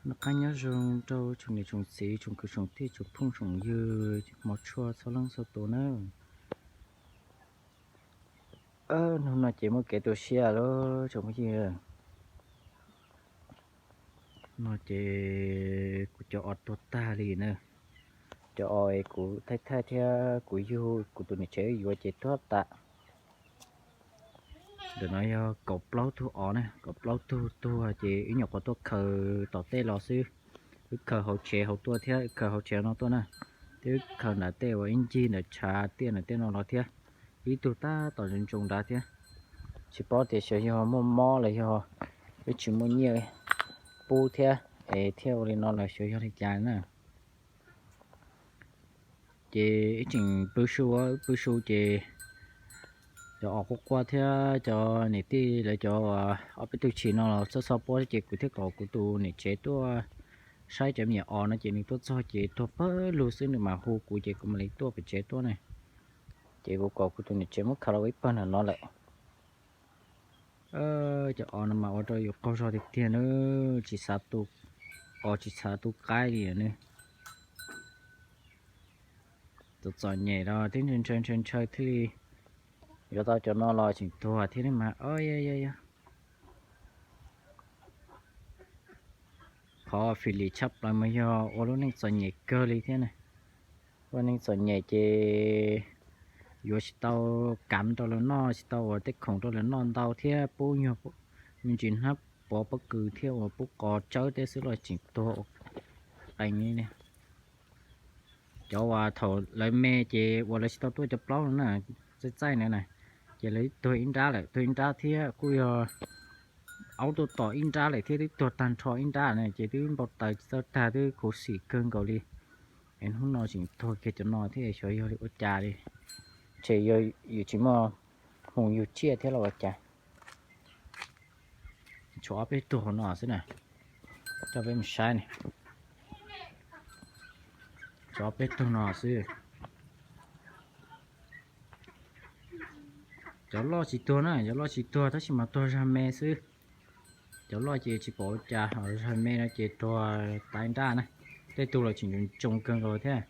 Noj qab nyob zoo rau tsoom niam tsoom txiv, tsoom kwv tsoom tij, tsoom phooj tsoom ywg, hmov tshua txhua leej txhua tus nawb. Hnub no ces muaj kev tu siab lawm tsoom phooj ywg. No ces kuv cov os tuag tag li na. Cov os es kuv thaij thaij thiab kuv yug kuv tus niam tsev wb yuav ces tuag tas. Ntawm no yog kaum plaub tug os na, kaum plaub tug tuag ces wb nyuam qhuav tuaj khaws tom tej los xwb. Wb khaws hauv tsev hauv tuaj thiab, wb khaws hauv tsev no tuaj na, thiab wb khaws nram tej uas ib ncig ntawm tshav tiaj ntawm tej no los thiab. Ib tug tab tom ntsoov ntsoov nrad thiab. Tsis paub tias xyov yog muaj mob los yog wb tsis muaj nyiaj pub thiab es thiaj ua li no los xyov yog li cas na. Ces ib tseem pw su, pw su ces cov os quaj quaj thiab cov niam tij lawv cov ob peb tug tshis no los txhob txhob puab ces kuv thiaj kom kuv tus niam tsev tuaj saib cov me nyuam os no ces nws tuaj txog ces tuag pawg lug xwb nws mam hu kuv ces kuv mam li tuaj pem tsev tuaj ne. Ces kuv kom kuv tus niam tsev muab khaws los ua ib pawg nram no lawm. Cov os no mas ua rau yus qaug zog tiag tiag na, tsis xav tu, os tsis xav tu qaib li ne. Txom txom nyem los twb ntshaw ntshaw ntshaw thiaj li yuav tau cov no los tseem tuag thiab ne mas. Qhov fim lim tshaj plaws mas yog ua lub neej txom nyem kawg li thiab na. Ua neej txom nyem ces yuav tsis tau kav rau lawv noj, tsis tau ua tej khoom rau lawv noj ntau thiab pub nyuag me ntsis hnab pov pob kws thiab uas pub qos tsawb tej xwb los tseem tuag ua qees li ne. Cov uas thaum lawv me ces uas lawv tsis tau tuaj cov plaub no na, txaij txaij na na, ces lawv tuag ib nrab lawm, tuag ib nrab thiab kuj yog aub tuaj tom ib nrab lawm thiab twb tuag tag nrho ib nrab na ces twb npau taws tsis txawj tag twb khuv xim kawg nkaus li. Es hnub no tseem tuag kiag cov no thiab xyov yog li ua cas li. Ntshe yog yus tsis muaj hmoo yug tsiaj thiab los ua cas. Tshuav ob peb tug no xwb na, coj peb mus saib ne. Tshuav ob peb tug no xwb. Cov loj tsis tuag na, cov loj tsis tuag tab sis mas tuag zag me xwb. Cov loj ces tsis pom ua cas, ho zag me no ces tuag tas nrab na. Tej tug los tseem ntsoov ntsoov kawg nkaus thiab.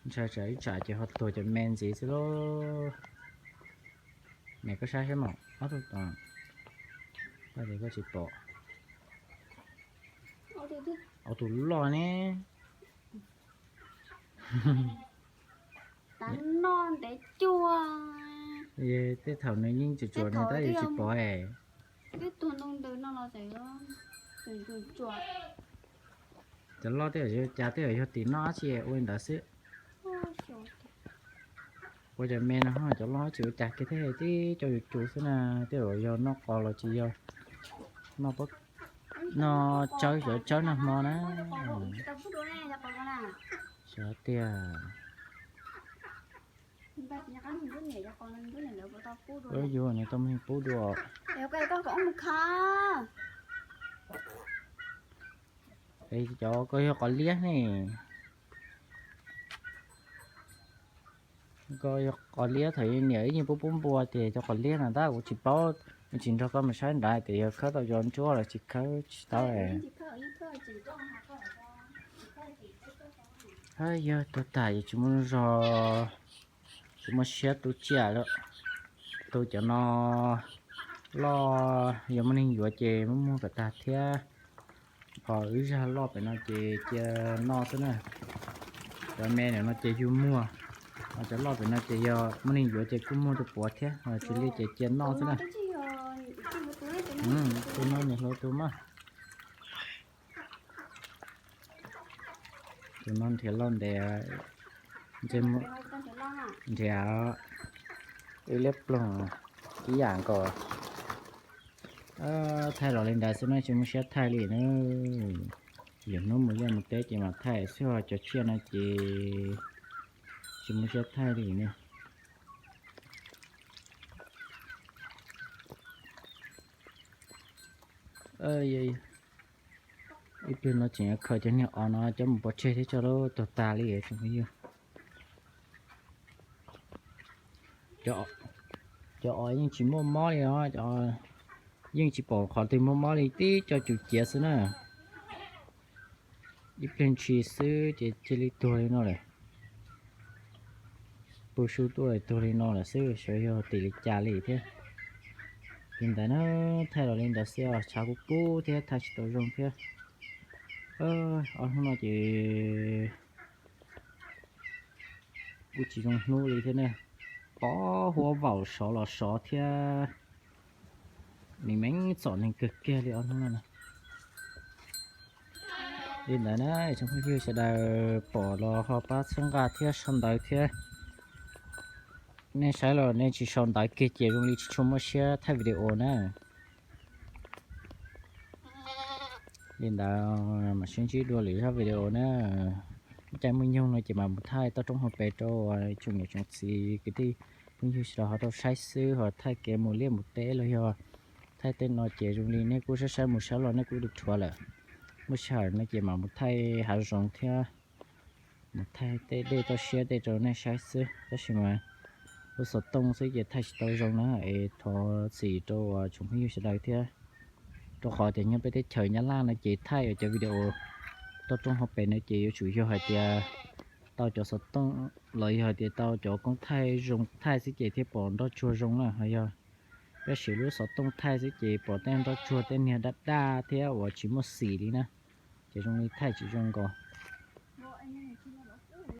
Ntshai tsam ib tsam ces ho tuag cov me ntxiv xwb lauj. Niam koj saib saib mas ob tug, koj tsis pom. Ob tug loj ne. Tej thaum nws yeej tsuas tsuas nws tab yus tsis pom es. Cov loj tej yog cas tej yog tim noj dab tsi ua li ntawd xwb. Ua cov me no cov loj tsis ua cas kiag thiab tib co yus cus xwb na, tej zaum yog noj qos los tsis yog noj, noj tsawb, xyov tsawb nag hmo na. Xyov tiag. Ua yus nws tau me pub dua. Es cov ko yog qos liab ne. Ko yog qos liab, thaum niam wb yeej pub pub npua ces cov qos liab no tab kuv tsis paub, tsis nrog koj mus saib nrad tias yog khawb tau cov ntsuab los tsis khawb tsis tau. Yog tuag tas yus tsis muaj zog, tsis muaj siab tu tsiaj lawm. Tu cov no loj yog muaj neeg yuav ces muab muag kom tag thiab. Ho wb zaj loj pem no ces cia noj xwb na. Cov me ntawm no ces yus muag, ho cov loj pem no ces yog muaj neeg yuav ces kuj muag rau puav thiab, ho tsis li ces cia noj xwb na. Tus no niam hluas tus mas. Tus no nrhiav loj ntev, nrhiav ib liab ploog ib yam nkaus. Thaij los li ntawd xwb na, tsis muaj siab thaij li na. Lwm hnub mus liaj mus teb ces mam thaij xwb, cov tsiaj no ces tsis muaj siab thaij li ne. Ib pliag no tseem khaws cov niag os no coj mus pov tseg thiab tso lauj, tuag tas li tsoom phooj ywg. Cov, Cov os yeej tsis muaj mob li os, yeej tsis pom qhov twg muaj mob li, tib co cuv ciav xwb na. Ib pliag ntshis xwb ces cia li tuag li no lawm. Pw sub tuaj tuag li no lawm xwb, xyov yog tim li cas li thiab. Li ntawd na, thaij los li ntawd xwb os, tshav kub kub thiab thaij tsis tau zoo thiab. Ob hnub no ces kuj tsis zoo hnub li thiab ne. Pov huab vaum sov los sov thiab, me meej txom neeg kawg kiag li ob hnub no na. Li ntawd na, tsoom phooj ywg sawv daws pom los ho pab txhawb nqa thiab sau ntawv thiab. Nej saib los nej tsis sau ntawv kiag ces zoo li tsis tshua muaj siab thaij video na. Li ntawd mam sib ntsib dua lwm zaj video na. Caij muaj nyoog no ces mam mus thaij toj roob hauv pes rau tsoom niam tsoom txiv kwv tij phooj ywg sawv daws ho tau saib xwb, ho thaij kev mus liaj mus teb los yog thaij tej no ces zoo li nej kuj saib saib mus saib los nej kuj dhuav lawm. Muaj sij hawm no ces mam mus thaij hav zoov thiab mus thaij tej dej toj siab tej rau nej saib xwb, tab sis mas lub xov tooj xwb ces thaij tsis tau zoo na, es thov txim rau tsoom phooj ywg sawv daws thiab. Rau qhov tias nyob peb teb chaws Nyab Laj no ces thaij cov video toj roob hauv pes no ces yuav tsum yog hais tias tau cov xov tooj los yog hais tias tau cov koob thaij zoo thaij xwb ces thiaj pom nroj tsuag zoo na, ho yog peb siv lub xov tooj thaij xwb ces pom tej nroj tsuag tej niag daj daj thiab uas tsis muaj xim li na, ces zoo li thaij tsis zoo nkaus.